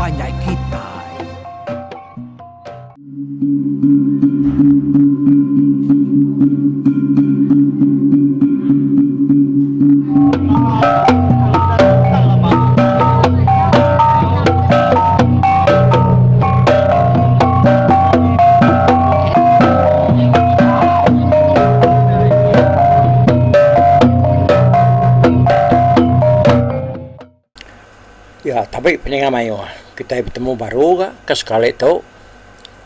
panjai kitai. Ya tabi peninga mayuh kitai betemu baru ga ke sekali tu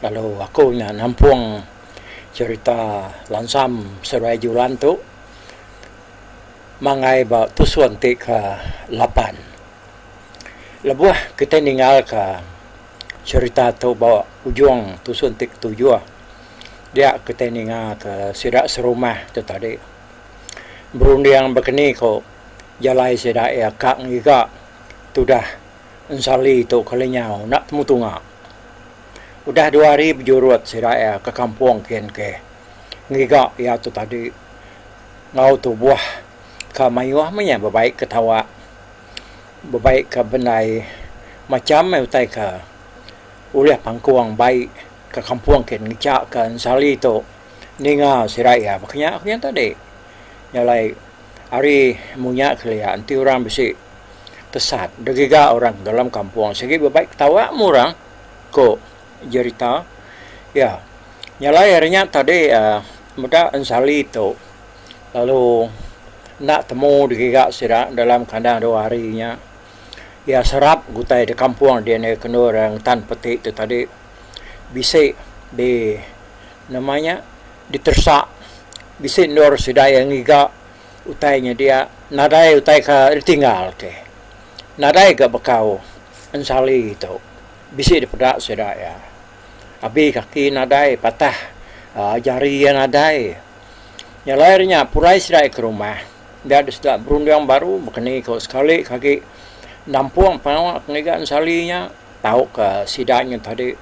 lalu aku nya nampung cherita Lansam Seruai Julan tu manggai ba tusun ti ke lapan. Lebuh kitai ninggal ka cherita tu ba ujung tusun ti ketujuh dia kitai ninga ka sida serumah tu tadi berunding bekeni ko jalai sida iya ka ngiga tudah ensali tu ke lenyau enda temu tunga. Udah dua hari bejurut sida iya ke kampung kin ke ngiga iya tu tadi enggau tubuh ka mayuh meh iya bebaik ketawa. Bebaik ka bendai macham meh utai ka ulih pangkung bai ka kampung kin ngecha ka ensali tu ninga sida iya baka nya ku nya tadi. Nya alai ari munya kelia enti orang bisi tesat deh giga orang dalam kampung sigi bebaik ketawa meh orang ku jerita iya. Nya alai ari nya tadi uhh meda ensali tu. Lalu enda temu digiga sida dalam kandang dua hari nya. Iya serap gutai da kampung di ende kendur ngetan peti tu tadi bisi di nama nya diteresa bisi endur sida iya ngiga utai nya dia nadai utai ka ditinggal ke. Nadai ga bekau ensali tu bisi dipeda sida iya. Abi kaki nadai patah uhh jari iya nadai. Nya alai nya pulai sida ke rumah enda deh sida berunding baru bekeni ko sekali ke agi nampung pengawa ke ngiga ensali nya tauka sida nya tadi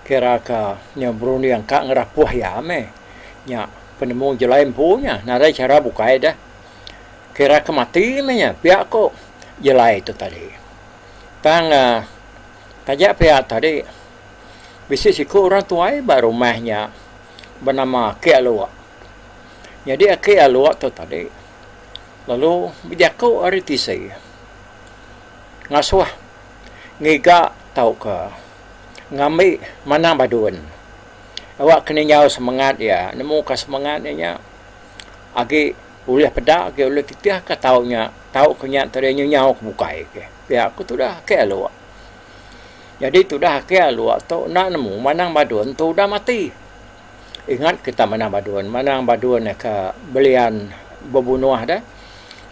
kira ka nya berunding ka ngerapuh iya meh nya penemu jelai empu nya nadai chara bukai deh kira ke mati meh nya pia ko jelai tu tadi. Tang uhh taja pia tadi bisi siku orang tuai ba rumah nya. Benama Aki Aluk. Nyadi Aki Aluk tu tadi lalu bejaku ari tisi ngasuh ngiga tauka ngambi manang badun. Awak ke ninjau semengat iya nemu ka semengat iya nya agi ulih peda agi ulih titih ka tau nya tau ke nya tadi nyenyau ke bukai ke. Pia ku tudah Aki Aluk. Nyadi tudah ake aluk tu enda nemu manang badun tu udah mati. Ingat kita manang badun, manang badun ka belian bebunuh deh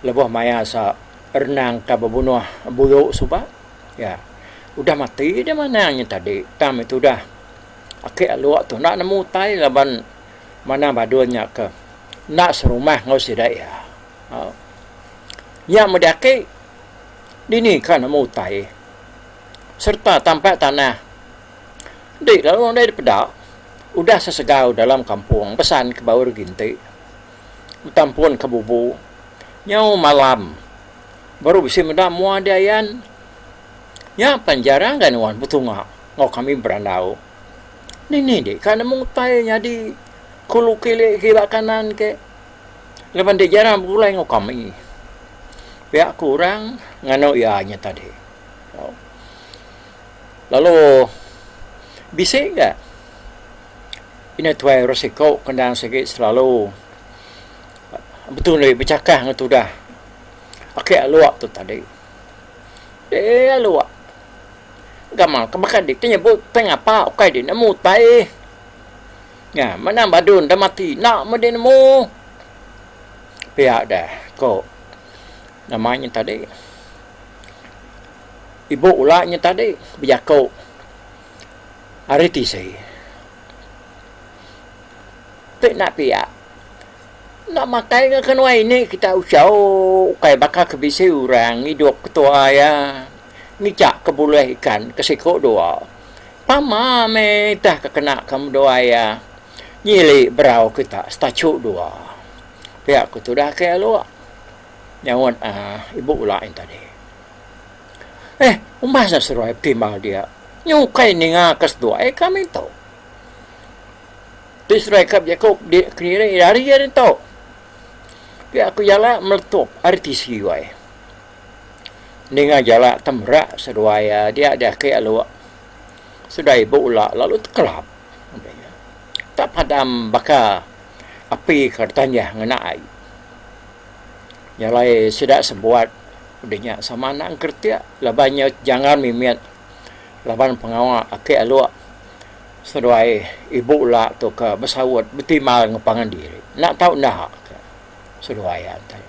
lebuh maya sa renang ka bebunuh buyu suba iya. Udah mati deh manang nya tadi tang meh tudah ake aluk tu enda nemu utai laban manang badun nya ke enda serumah enggau sida iya. Nya meh ake dini ka nemu utai. Sereta tampak tanah di lalu nadai dipeda udah sesegau dalam kampung pesan ke baur ginti betampun ke bubu nyau malam baru bisi meda mua di ayan nya pan jarang ga nuan betunga enggau kami berandau dini di ka nemu utai nyadi kulu kili kiba kanan ke laban di jarang begulai enggau kami pia ku orang nganu iya nya tadi. Lalu bisi ga ina tuai orang siko kendang sigi selalu betundi bechakah enggau tudah ake alok tu tadi. Deh alok gamal ke baka di ti nyebut tai ngapa ukai di nemu utai. Nya menang badun da mati enda meh di nemu. Pia deh ko nama nya tadi. Ibu ula nya tadi bejaku ari tisi. Ti enda pia enda makai ga kenuai ini kita uchu ukai baka ke bisi orang ngidup ketua iya ngicha ke bulih ikan ke siku dua. Pama meh itah ke kena ke menua iya nyili berau kita setachu dua. Pia ku tudah ke aluk. Nyaut uhh ibu ula nya tadi. Eh, umbas nya seduai betimbal dia. Nyu ukai ninga ke seduai kami tu. Ti seduai ka bejaku kediri ari ari tu. Pia ku jala meletup ari tisi wai. Ninga jala temerak seduai dia deh ake aluk. Seduai ibu ula lalu tekelap. Tak padam baka api ke ditanjah ngena ai. Nya alai sida sebuat udah nya sama anak engkeretik laban nya jangan mimit laban pengawa ake aluk seduai ibu ula tu ke besaut betimbal enggau pangan diri. Enda tau enda ke seduai iya tai.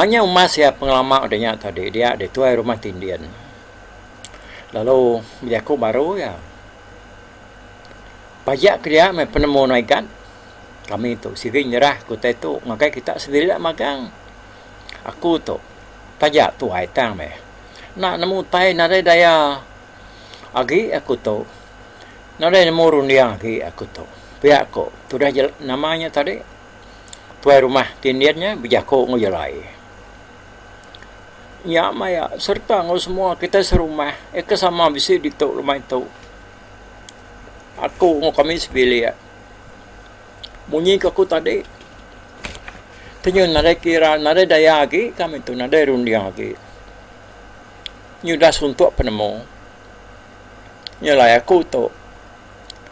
Nya umas iya pengelama udah nya tadi dia dituai rumah Tindin. Lalu bejaku baru iya. Pajak ke dia meh penemu nuan igat. Kami tu sigi nyerah ke utai tu ngagai kita sebilik magang. Aku tu taja tuai tang meh. Enda nemu utai nadai daya agi aku tu. Nadai nemu runding agi aku tu. Pia ko tudah nama nya tadi tuai rumah Tindin nya bejaku enggau Jelai. Nya maya sereta enggau semua kitai serumah eka sama bisi ditu rumah itu. Aku enggau kami sebilik. Munyi ke aku tadi ti nyau nadai kira nadai daya agi kami tu nadai runding agi. Nyudah suntuk penemu. Nya alai aku tu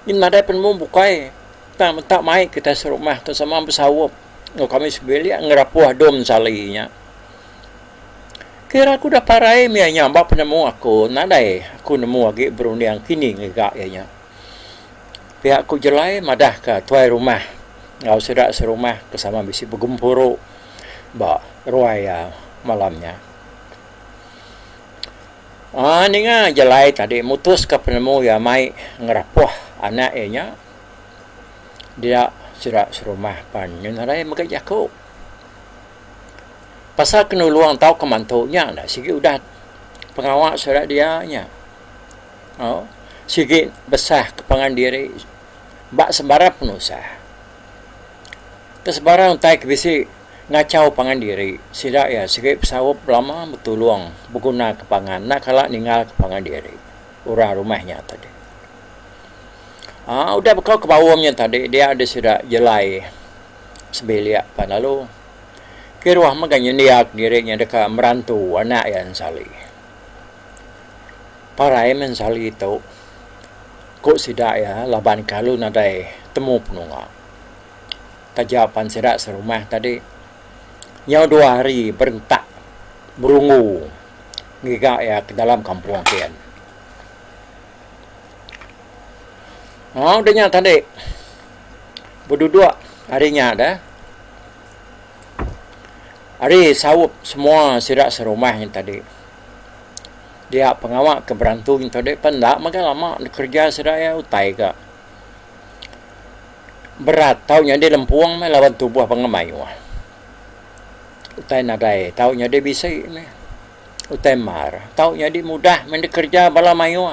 nyin nadai penemu bukai tang menta mai kitai serumah tu sama besaup enggau kami sebilik ngerapuh dom sali nya. Kira aku udah parai mih nya ba penemu aku nadai aku nemu agi berunding kini ngiga iya nya. Pia ku Jelai madahka tuai rumah enggau sida serumah ke sama bisi begempuru ba ruai iya malam nya. Aaa ninga Jelai tadi mutuska penemu iya mai ngerapuh anak iya nya dia sida serumah pan nyau nadai mega jaku. Pasal ke nulung tauka mantu nya enda sigi udah pengawa sida dia nya. Au sigi besah ke pangan diri ba sebarang penusah. Ke sebarang utai ke bisi ngachau pangan diri sida iya sigi besaup belama betulung beguna ke pangan enda kala ninggal ke pangan diri orang rumah nya tadi. Aaa udah baka ke baum nya tadi dia deh sida jelai sebilik pan lalu. Kiruh mega nyendia kediri nya deka merantu anak iya Ensali. Parai meh Ensali tu ku sida iya laban kalu nadai temu penunga. Taja pan sida serumah tadi nyau dua hari berentak berunggu ngiga iya ke dalam kampung kian. Au deh nya tadi beduduk ari nya deh. Ari saup semua sida serumah nya tadi dia pengawa ke berantu nya tadi pan enda mega lama dikereja sida iya utai ga berat tau nyadi lempung meh laban tubuh banga mayuh. Utai nadai tau nyadi bisi meh utai mar tau nyadi mudah meh dikereja bala mayuh.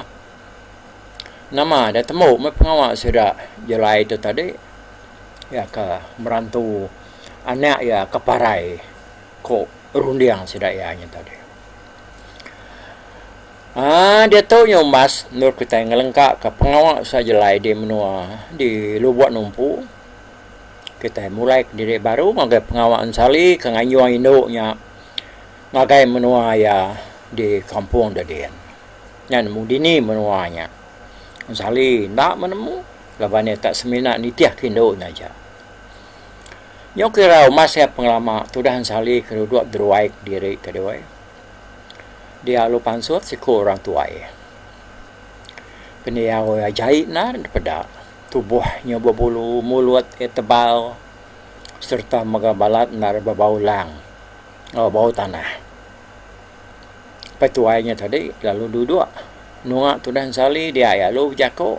Nama da tembu meh pengawa sida jelai tu tadi iya ke merantu anak iya ke parai ku runding sida iya nya tadi. Aaa diatu nya umbas endur kitai ngelengka ka pengawa sida jelai di menua di Lubok Numpu kitai mulai kediri baru ngagai pengawa ensali ke ngayung indu nya ngagai menua iya di kampung dedin. Nya nemu dini menua nya. Sali enda menemu laban iya tak semina nitih ke indu nya aja. Nyau kira umas iya pengelama tudah Ensali ke duduk deruai kediri tadi weh. Dia lalu pansut siku orang tuai. Pendiau iya jai endar dipeda. Tubuh nya bebulu mulut iya tebal sereta mega balat endar bebau lang enggau bau tanah. Pai tuai nya tadi lalu duduk nunga tudah Ensali dia iya lalu bejaku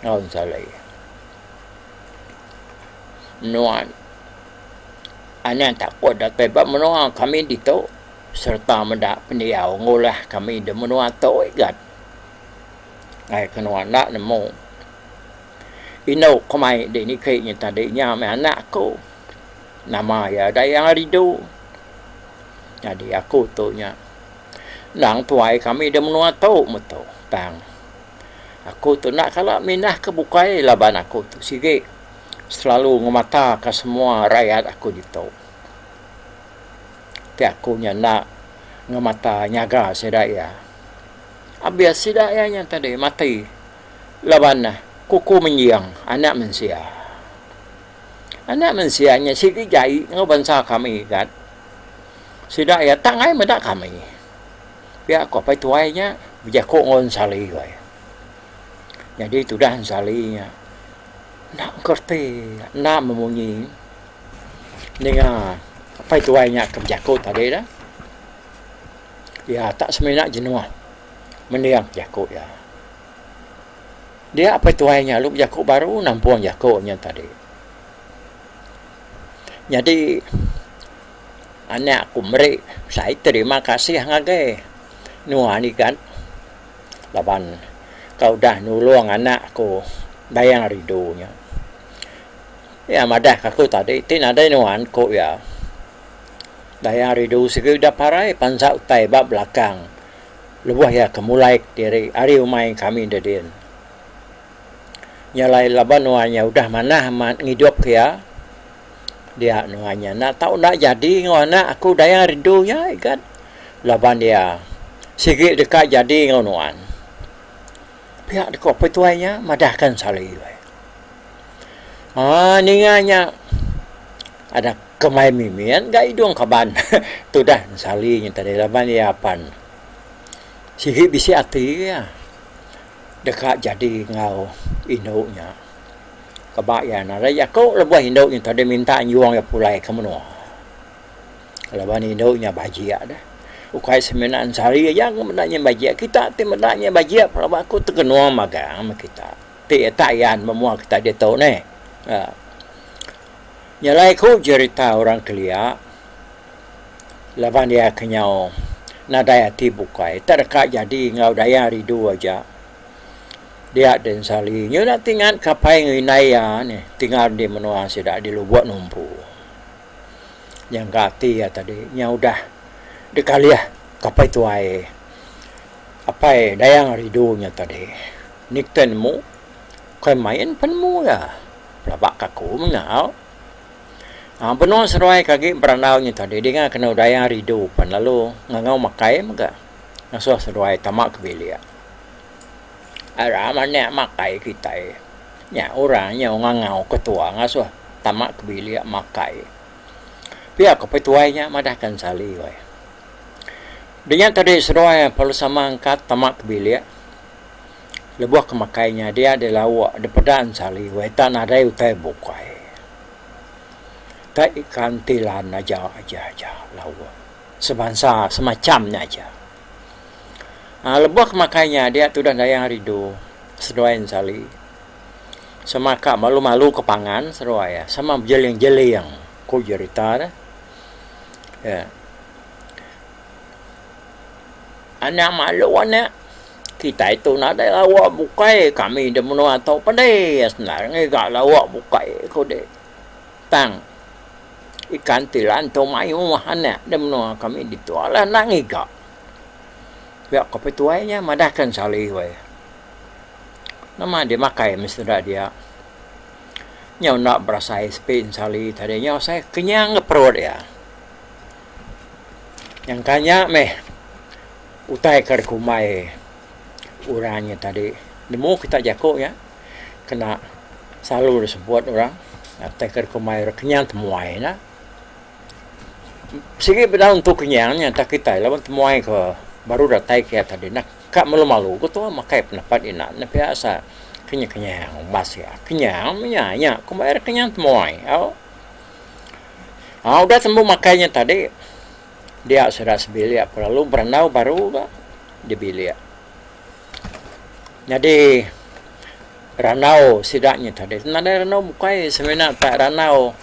enggau Ensali. Nuan anang takut datai ba menua kami ditu sereta meda pendiau ngulah kami da menua tu igat. Ai ke nuan enda nemu. Indu ke mai di niki nya tadi nya meh anak ku. Nama iya Dayang Ridu. Nyadi aku tu nya. Endang tuai kami da menua tu metu tang aku tu enda kala mindah ke bukai laban aku tu sigi selalu ngemata ka semua rakyat aku ditu. Ti aku nya enda ngemata nyaga sida iya. Abis sida iya nya tadi mati laban kuku menjing anak mensia. Anak mensia nya sigi jai enggau bansa kami gat. Sida iya tak ngai meda kami. Pia ku apai tuai nya bejaku enggau Ensali weh. Nyadi tudah Ensali nya enda ngerti enda memunyi ninga apai tuai nya ke bejaku tadi dah. Iya tak semina jenuh mending jaku iya. Dia apai tuai nya lalu bejaku baru nampung jaku nya tadi. Nyadi anak ku meri sai terima kasih ngagai nuan igat laban ka udah nulung anak ku Dayang Rindu nya. Iya madah ka aku tadi ti nadai nuan ku iya. Dayang Rindu sigi udah parai pansa utai ba belakang. Lebuh iya ke mulai kediri ari umai kami dedin. Nya alai laban nuan nya udah manah amat ngidup ke iya, dia nuan nya enda tau enda jadi enggau anak aku Dayang Rindu nya igat laban iya sigi deka jadi enggau nuan. Pia deka apai tuai nya madahka Sali. Haa ninga nya ada kemai mimit ga idung kaban tudah Sali nya tadi laban iya pan sigi bisi ati iya deka jadi enggau indu nya. Keba iya nadai jaku lebuh indu nya tadi minta anjung iya pulai ke menua. Laban indu nya bajik deh. Ukai semina Sali aja ke meda nya bajik kita ti meda nya bajik pelaba aku tegenung magang meh kita. Ti tak ayan ba mua kita ditu neh. Nya alai ku jerita orang kelia laban iya ke nyau nadai ati bukai tak deka jadi enggau daya ridu aja dia den sali nyau ti ngan ke apai enggau indai iya neh tinggal di menua sida di Lubok Numpu. Nyangka ati iya tadi nyau udah dikalih ke apai tuai apai Dayang Ridu nya tadi. Nitih nemu kai main pen nemu iya pelaba ka aku mega au. Aaa benung seduai ke agi berandau nya tadi dinga kenu Dayang Ridu pen lalu ngangau makai mega ngasuh seduai tama ke bilik. Aram anak makai kitai nya orang nyau ngangau ketua ngasuh tama ke bilik makai. Pia ko petuai nya madah ka Ensali weh. Dinya tadi seduai perlu sama angkat tama ke bilik. Lebuh ke makai nya dia deh lauk deh peda ensali wai tak nadai utai bukai. Tai ikan tilan aja aja aja lauk sebansa semacham nya aja. Aaa lebuh ke makai nya dia tudah Dayang Ridu seduai ensali sama ka malu malu ke pangan seduai iya sama bejeling jeling ku jerita deh. Iya. Anang malu anak. Kitai tu nadai lawa bukai kami da menua tu pedis endar ngiga lawa bukai ku deh. Tang ikan tilan tu mayuh anak da menua kami ditu alah enda ngiga. Pia ko pituai nya madah kan Sali weh. Nama deh makai meh sida dia. Nyau enda berasai sepi Sali tadi nyau asai kenyang ga perut iya. Nyangka nya meh utai ke dikumbai orang nya tadi nemu kita jaku nya kena selalu disebut orang utai ke dikumbai orang kenyang temuai nya. Sigi bedau entu kenyang nya tak kitai laban temuai ke baru datai ke iya tadi nah ka malu malu ku tuan makai penapat ina ne pia asa kenyang kenyang umbas iya kenyang meh nya nya kumbai orang kenyang temuai au. Aa udah tembu makai nya tadi dia sida sebilik lalu berandau baru ga di bilik. Nyadi randau sida nya tadi nadai randau bukai semina tak randau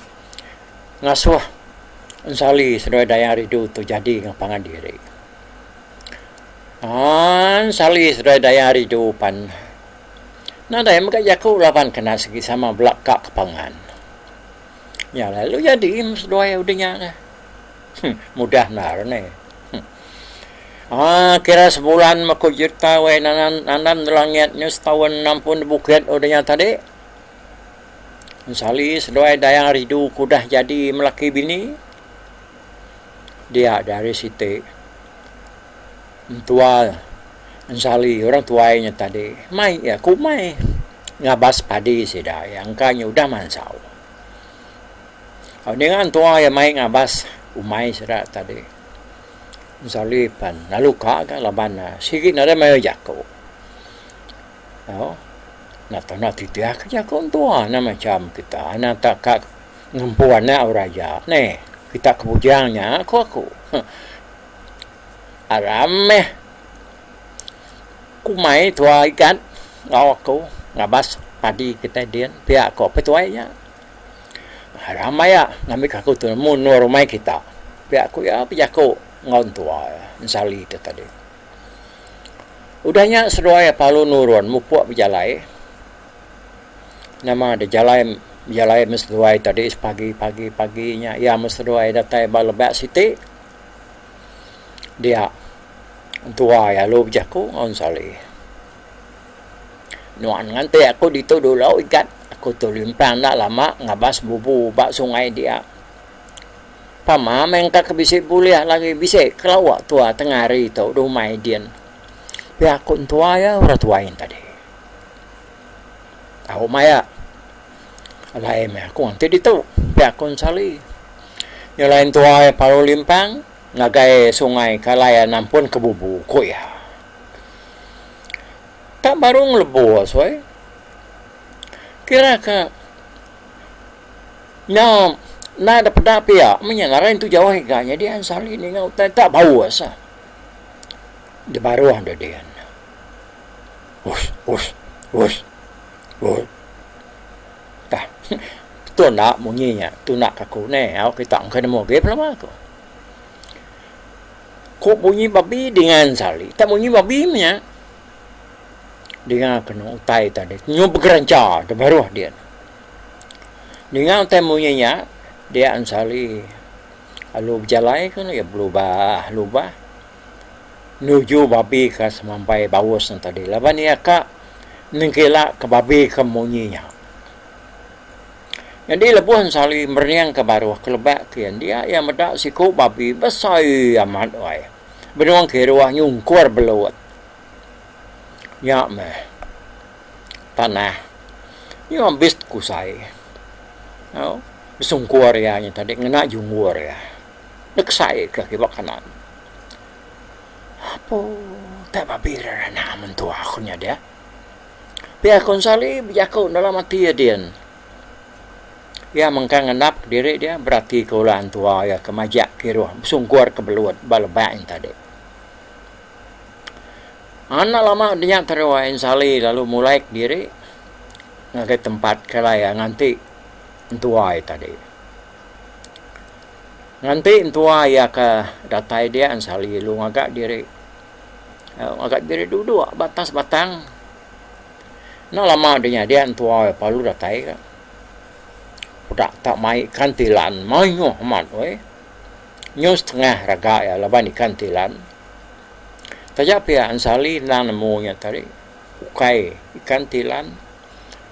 ngasuh ensali seduai Dayang Ridu tu jadi ngan pangan diri. Aa ensali seduai Dayang Ridu pan nadai mega jaku laban kena sigi sama bela ka ke pangan. Nya lalu jadi meh seduai udah nya neh. Huh mudah endar neh. Huh. Aa kira sebulan meh ku jerita weh nanan nandan da langit nyu setaun nampun da bukit udah nya tadi. Ensali seduai Dayang Ridu ke udah jadi melaki bini dia da hari siti entua ensali orang tuai nya tadi mai iya ke umai ngabas padi sida iya engka nya udah mansau. Ninga entua iya mai ngabas umai sida tadi. Ensali pan lalu ka ga laban ne sigi nadai mayuh jaku. Au enda tau enda titih ka jaku entua ne macam kita ne tak ka ngempu anak orang aja neh. Kita ke bujang nya ku aku. Aram meh ku mai tua igat enggau aku ngabas padi kitai din pia ko petuai nya. Aram aya ngambika aku tu nemu endur umai kita. Pia ku iya bejaku enggau entua iya ensali tu tadi. Udah nya seduai iya parlu nurun mupuk bejalai. Nama deh jalai bejalai meh seduai tadi sepagi pagi pagi nya iya meh seduai datai ba lebak siti dia entua iya lalu bejaku enggau ensali. Nuan nganti aku ditu dulu igat aku tu limpang enda lama ngabas bubu ba sungai dia. Pama meh engka ke bisi bulih lagi bisi kelawa tua tengah hari tu dumai din. Pia ku entua iya orang tuai ne tadi. Tau maya alai meh aku nganti ditu pia ku Ensali. Nyelai entua iya parau limpang ngagai sungai ke alai iya nampun ke bubu ku iya. Tak baru ngelebur soi. Kira ke nyau enda da peda pia meh nya ngaran tu jauh iga nyadi Ansari ninga utai tak bau asa. Di baruh da din. Us us us us. Tah tu enda munyi nya tunda ka aku neh au kita engka nemu agi pelaba ku. Ku bunyi babi dinga ensali. Tak bunyi babi meh nya. Dinga kenu utai tadi nyu begerencha da baruh din. Dinga utai munyi nya dia ensali lalu bejalai ke iya belubah lubah nuju babi ka semampai baus ne tadi laban iya ka nengkila ka babi ke munyi nya. Nyadi lebuh Ensali merening ke baruh ke lebak kin dia iya meda siku babi besai amat wai benung kiruh nyungkur belut. Nya meh tanah nyu ambis kusai au besungkur iya nya tadi ngena junggur iya nekesai ke kiba kanan. Apo tai babi rerana mentua ku nya deh. Pia ku Ensali bejaku dalam ati iya din. Iya mengkang ngendap kediri dia beratika ulah entua iya ke majak kiruh besungkur ke belut ba lebak nya tadi. Anak lama dinya teruai Ensali lalu mulai kediri ngagai tempat ke alai iya nganti entua iya tadi. Nganti entua iya ke datai dia Ensali lalu ngaga diri ngaga diri duduk ba atas batang. Enda lama deh nya dia entua perlu datai ka. Peda tak mai ikan tilan mayuh amat weh. Nyu setengah raga iya laban ikan tilan. Taja pia Ensali endang nemu nya tadi ukai ikan tilan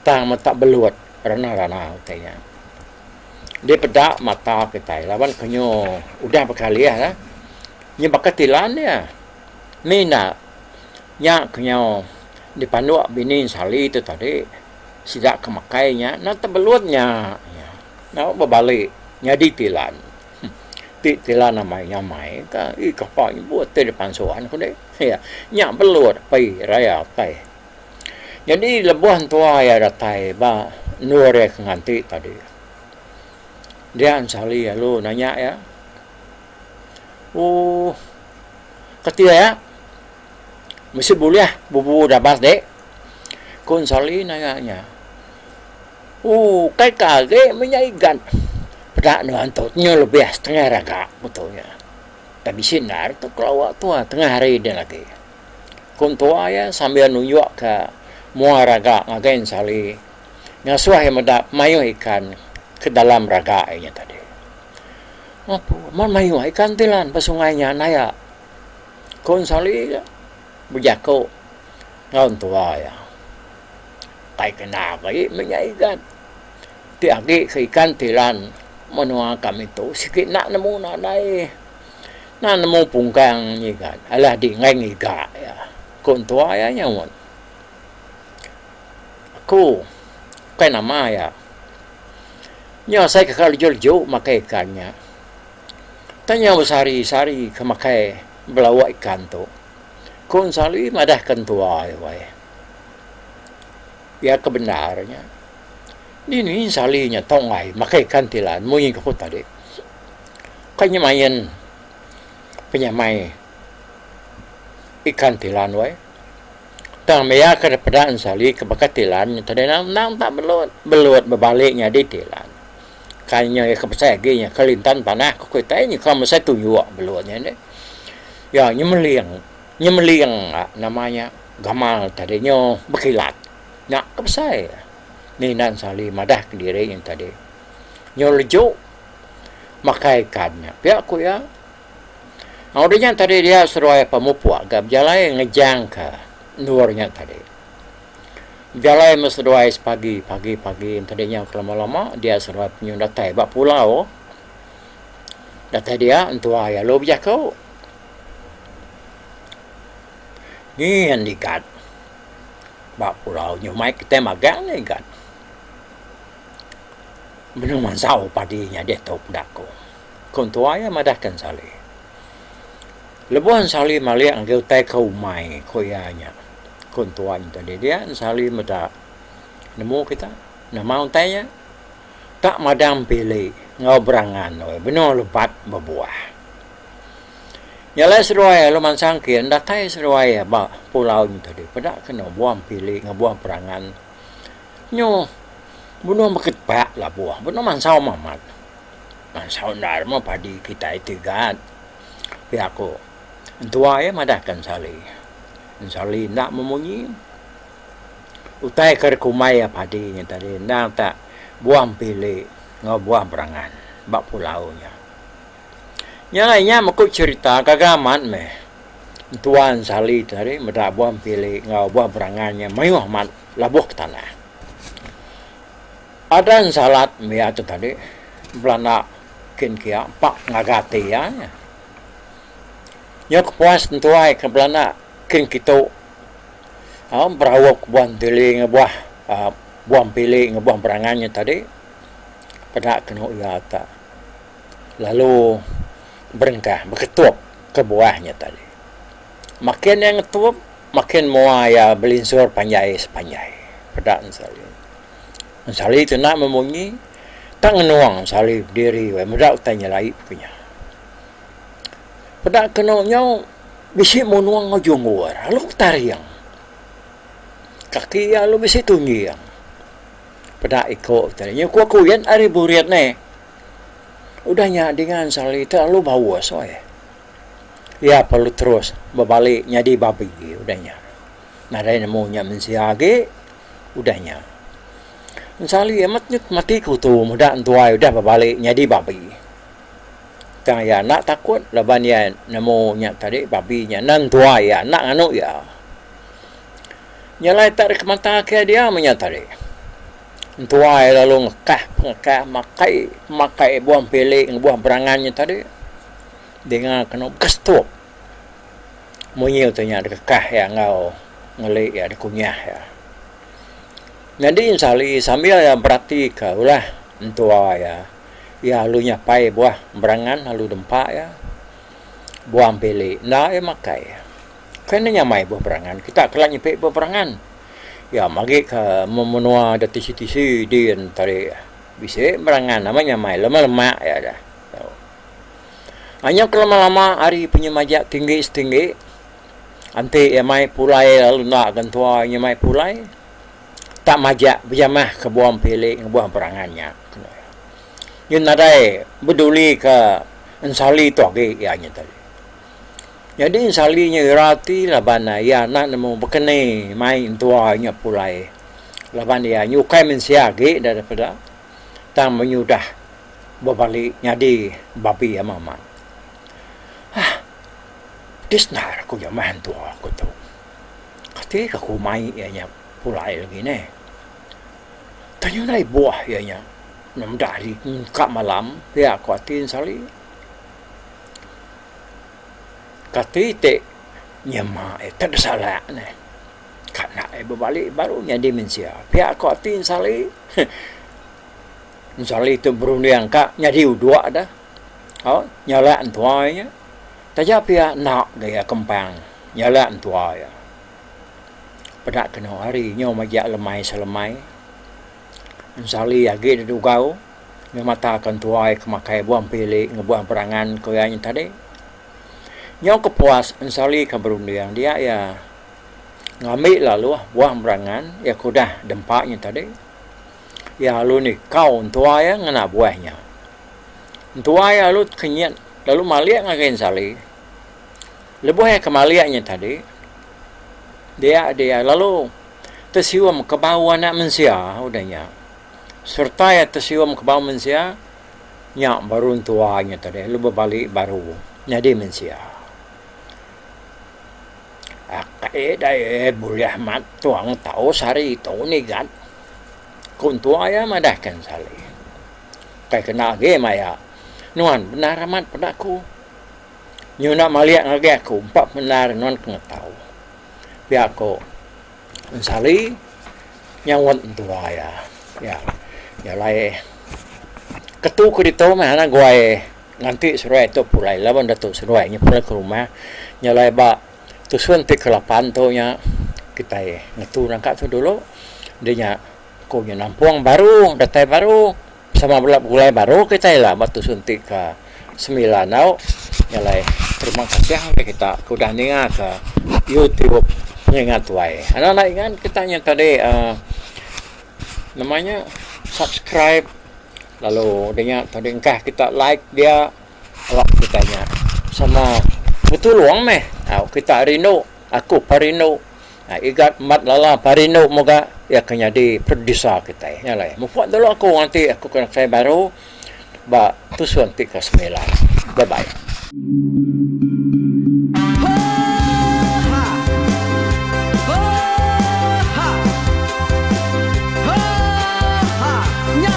tang meh tak belut rana-rana utai nya. Dipeda mata kitai laban ke nyu udah bekalih lah. Nyu baka tilan iya. Mina nya ke nyau dipanduk bini Sali tu tadi sida ke makai nya enda tebelut nya. Nyau bebali nyadi tilan. Ti tilan amai nyamai ka ii kapa nyebut ti dipansuh ne ku deh. Nya belut pei raya pei. Nyadi lebuh entua iya datai ba endur iya ke nganti tadi dia Sali lalu nanya iya. Ooh kati iya mesti bulih bubu dabas dik ku Ensali nanya nya. Ooh kai ka agi meh nya igat peda nuan tu nyu lebih setengah raga ku tu nya. Tang bisi endar tu kelawa tua tengah hari din agi. Ku entua iya sambil nunjuk ka mua raga ngagai Ensali ngasuh iya meda mayuh ikan ke dalam raga iya nya tadi. Apu, amat mayuh ikan ti lan ba sungai nya naya. Ku Ensali ga bejaku enggau entua iya. Tai kena agi meh nya igat. Ti agi ke ikan tilan menua kami tu sigi enda nemu nadai. Enda nemu pungkang nyigat alah di enggai ngiga iya, ku entua iya nyaut. Aku ukai nama iya. Nya asai ke ka leju-leju makai ikan nya. Tang nyau besehari-sehari ke makai belauk ikan tu. Ku Ensali madah ke entua iya wai. Iya ke bendar nya. Dini Ensali nya tau enggai makai ikan tilan munyi ku tadi. Kai nya main penyamai ikan tilan weh. Tang maya ke dipeda ensali ke baka tilan nya tadi endang tak belut. Belut bebali nyadi tilan. Kai nya iya ke besai agi nya ke lintan panah ku kitai nya ke mesai tunjuk belut nya deh. Iya nyemeling nyemeling nama nya gamal tadi nyo bekilat. Nya ke besai. Ni enda ensali madah kediri nya tadi. Nyo lejuk. Makai ikan nya. Pia ku iya. Udah nya tadi dia seduai pemupuk ga bejalai ngejang ka endur nya tadi. Bejalai meh seduai sepagi pagi pagi tadi nya ke lama lama dia seduai penyu datai ba pulau. Datai dia entua iya lalu bejaku. Nyin igat ba pulau nyumai kitai magang ne igat. Benung mansau padi nya diatu peda ku. Ku entua iya madahka Ensali. Lebuh Ensali malik ngagai utai ke umai ku iya nya, ku entua nya tadi dia Ensali meda nemu kita nama utai nya tak madang pili enggau berangan weh benung lebat bebuah. Nya alai seduai lalu mansang kin datai seduai ba pulau nya tadi peda kenu buah pili enggau buah berangan. Nyu benung beketepak labuh benung mansau amat. Mansau endar meh padi kitai ti gat. Pia ku entua iya madahka Ensali. Ensali enda memunyi. Utai ke dikumbai iya padi nya tadi endang tak buah empili enggau buah berangan ba pulau nya. Nya alai nya meku cherita gaga amat meh entua Ensali tadi meda buah empili enggau buah berangan nya mayuh amat. Labuh ke tanah. Adan salat mia tu tadi belanda kin kia empa ngaga ati iya nya. Nyau kepuas entuai ke belanda kin kitu au beraup buah entili enggau buah uhh buah empili enggau buah berangan nya tadi peda kenu iya ta lalu berengkah beketup ke buah nya tadi. Makin iya ngetup Makin mua iya belinsur panjai sepanjai peda Ensali. Ensali tu enda memunyi tang ngenung Ensali bediri weh meda utai nyelai ku nya. Peda kenu nyau bisi munung enggau junggur lalu betaring. Kaki iya lalu bisi tunjing. Peda iko utai nya ku aku yen ari burit neh. Udah nya dinga Ensali tu lalu baus weh. Iya perlu terus bebali nyadi babi udah nya. Nadai nemu nya mensia agi udah nya. Ensali amat nyut mati kutu meda entuai udah bebali nyadi babi. Tang iya enda takut laban iya nemu nya tadi babi nya enda entuai iya enda nganu iya. Nya alai tak dikemata ke dia meh nya tadi. Entuai lalu ngekah pengekah makai makai buah empili enggau buah berangan nya tadi. Dinga kenu bekestup munyi utai nya dikekah iya enggau ngeli iya dikunyah iya. Nyadi Ensali sambil iya beratika ulah entua iya, iya lalu nyapai buah berangan lalu dempa iya buah empili enda iya makai. Kai ne nyamai buah berangan kita kala nyepi buah berangan. Iya magi ka menua da tisi-tisi din tadi bisi berangan nama nyamai lemak-lemak iya dah. Anyap ke lama-lama ari penyemajak tinggi setinggi enti iya mai pulai lalu enda ga entua iya mai pulai tak majak bejamah ke buah empili enggau buah berangan nya. Nyu nadai beduli ke ensali tu agi iya nya tadi. Nyadi ensali nya ira ati laban iya enda nemu bekeni mai entua nya pulai laban iya nyukai mensia agi daripada tang menyudah. Bebali nyadi babi amat amat. Hah. Pedis endar aku jamah entua aku tu. Kati ka aku mai iya nya pulai lagi neh. Tanya enda ibuh iya nya meda hari ka malam pia ku ati Sali. Kati ti nyema iya te besalak neh. Ka enda iya bebali baru nyadi mensia pia ku ati Sali. Sali tu berunding ka nyadi udok deh. Au nyalak entua iya nya. Taja pia enda ga iya kempang nyalak entua iya. Peda kenu hari nyau majak lemai selemai. Ensali agi dedugau ngemataka entua iya ke makai buah empili enggau buah berangan ku iya nya tadi. Nyau ke puas ensali ke berunding dia iya ngambi laluh buah berangan iya ke udah dempa nya tadi. Iya lalu nikau entua iya ngena buah nya. Entua iya lalu tekenyit lalu malik ngagai ensali. Lebuh iya ke malik nya tadi, dia dia lalu tesium ke bau anak mensia udah nya. Sereta iya tesium ke bau mensia, nya baru entua nya tadi lalu bebali baru nyadi mensia. Akai dai bulih amat tuang tau sehari tu nigat, ku entua iya madahka ensali. Kai kena agi maya nuan bendar amat peda aku. Nyu enda malik ngagai aku empa bendar nuan ke ngetau. Pia ko Ensali nyaut entua iya. Ya nya alai ketu ke ditu meh anak guai nganti seduai tu pulai laban datu seduai nya pulai ke rumah. Nya alai ba tusun ti ke lapan tu nya kitai ngetu nangka tu dulu. Di nya ku nya nampung baru datai baru. Sama bela begulai baru kitai ila ba tusun ti ke semilan tau. Nya alai terima kasih ngagai kita ke udah ninga ke YouTube Pengingat Tuai. Enda enda ingat kita nya tadi uhh nama nya subscribe lalu udah nya tadi engkah kita like dia awak kita nya sama betulung meh tau kita rindu aku pun rindu. Igat mat lala parindu mega iya ke nyadi producer kitai. Nya alai mupuk dulu aku nganti aku ke datai baru ba tusun ti ke semilan. Bye bye. Nya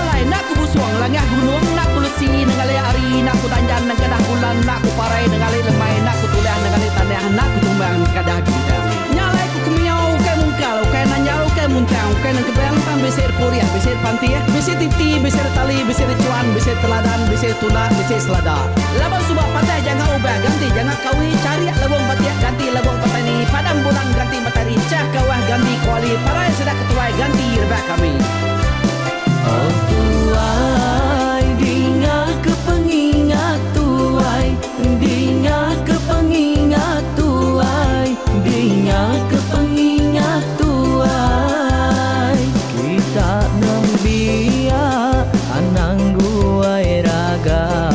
alai ku kemiau ukai mungkal, ukai nanjal, ukai muntang, ukai nengkebang tang bisi repurih, bisi repantih, bisi titi, bisi retali, bisi rechuan, bisi teladan, bisi tunda, bisi selada. Laban suba patah jangka ubah ganti jangka kawi, charik lebung batik ganti lebung petani, padam bulan ganti matahari, chah kawah ganti kuali, parai sida ketuai ganti rebak kami. Oh tuai, dinga ke pengingat tuai. Dinga ke pengingat tuai, dinga ke pengingat tuai. Kita nembiak anang guai raga.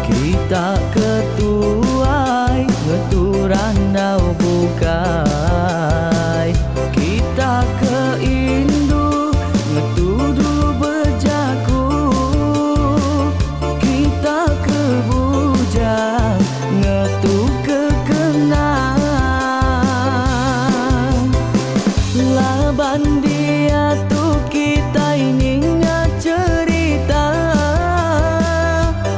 Kita ke tuai ngetu randau bukai. Kita ke indu ngetu dulu bejaku. Kita ke bujang ngetu ke kenang. Laban diatu kitai ninga cherita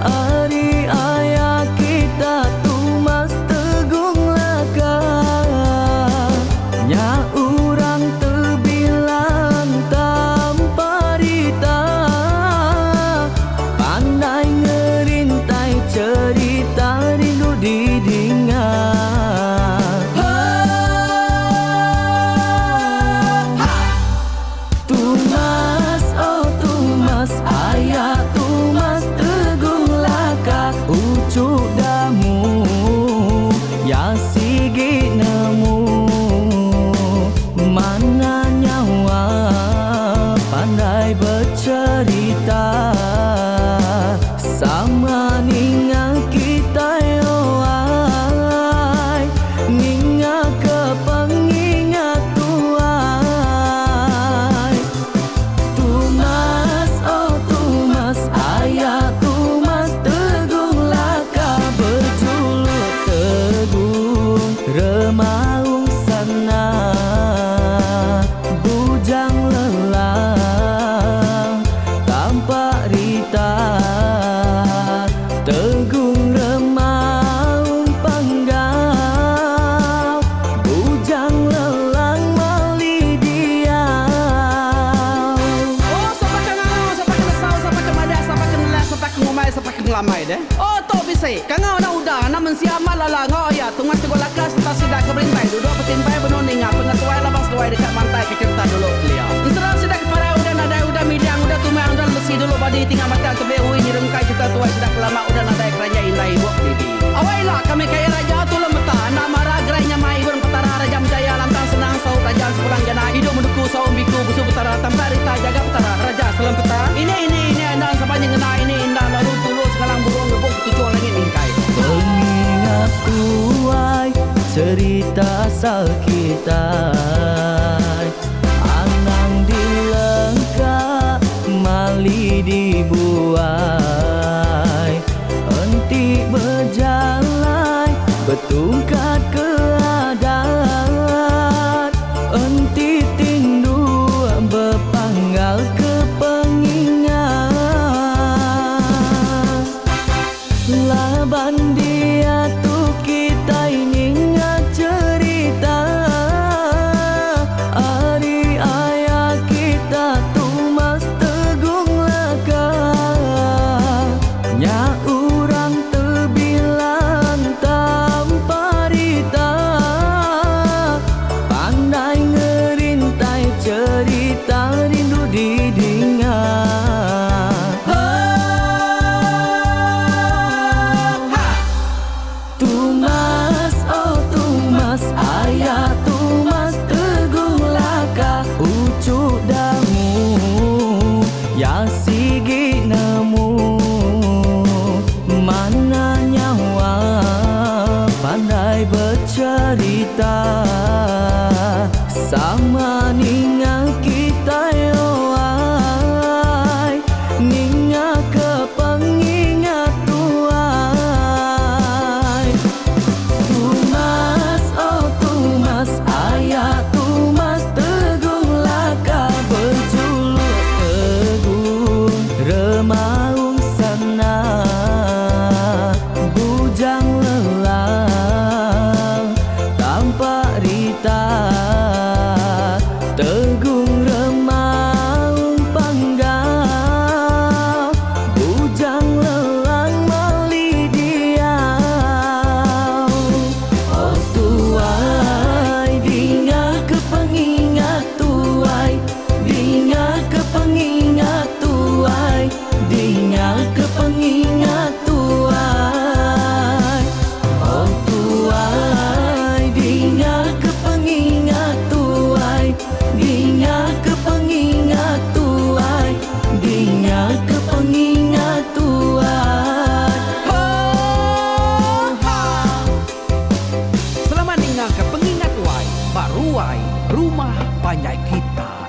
ari aya kita Tumas Tegung Laka. Nya urang tebilang tampa rita. Pandai ngerintai cherita rindu didinga. Tumas oh tumas aya tumas Tegung Laka uchu damu ya sigi nemu mana nyawa pandai becherita sama ninga kitai oai ninga ke pengingat tuai Tumas oh tumas aya tumas Tegung Laka bejuluk. Sia amat lala enggau aya Tungas Teguh Laka sereta sida ke berintai duduk betimpai benung ninga pengetuai laban seduai deka mantai ke cherita dulu kelia. Ensera sida ke parai udah nadai udah midang udah tumang udah lemesi dulu badi tinggal batang tebing ui nyerungkai cherita tuai sida ke lama udah nadai keranjai indai ibuk didi. Awai ila kami kaya raja tulung meta enda mara gerai nyamai ibun petara raja menjaya lantang senang saup raja sepulang jana idup menuku saum biku busu petara tampak rita jaga petara raja selem peta ini ini ini enda sapa nyengena ini enda lalu tulu sengalang burung ngebung ketuchung langit mingkai. Pengingat tuai cerita asal kitai Anang dilengka mali dibuai Enti bejalai betungkat ke adat Enti tindu bepanggal ke pengingat. Laban diatu kitai ninga cherita ari aya kita Tumas Tegung Laka. Nya urang tebilang tanpa rita pandai ngerintai cherita rindu didinga. Tumas oh Tumas aya Tumas Teguh Laka uchu damu ya sigi nemu mana nyawa pandai becherita sama ninga kitai oh ai ninga ke pengingat tuai. Tumas oh Tumas aya Tumas Teguh Laka bejuluk Teguh Remaung Sana Bujang Lelang Tampak Rita Tegung Remaung Panggau Bujang Lelang Mali Diau. Oh tuai dinga ke pengingat tuai dinga ke pengingat tuai dinga ke pengingat tuai. Oh tuai dinga ke pengingat tuai dinga ke pengingat tuai dinga ke pengingat tuai. Ho! Ha! Selamat ninga ke pengingat tuai ba ruai rumah panjai kita.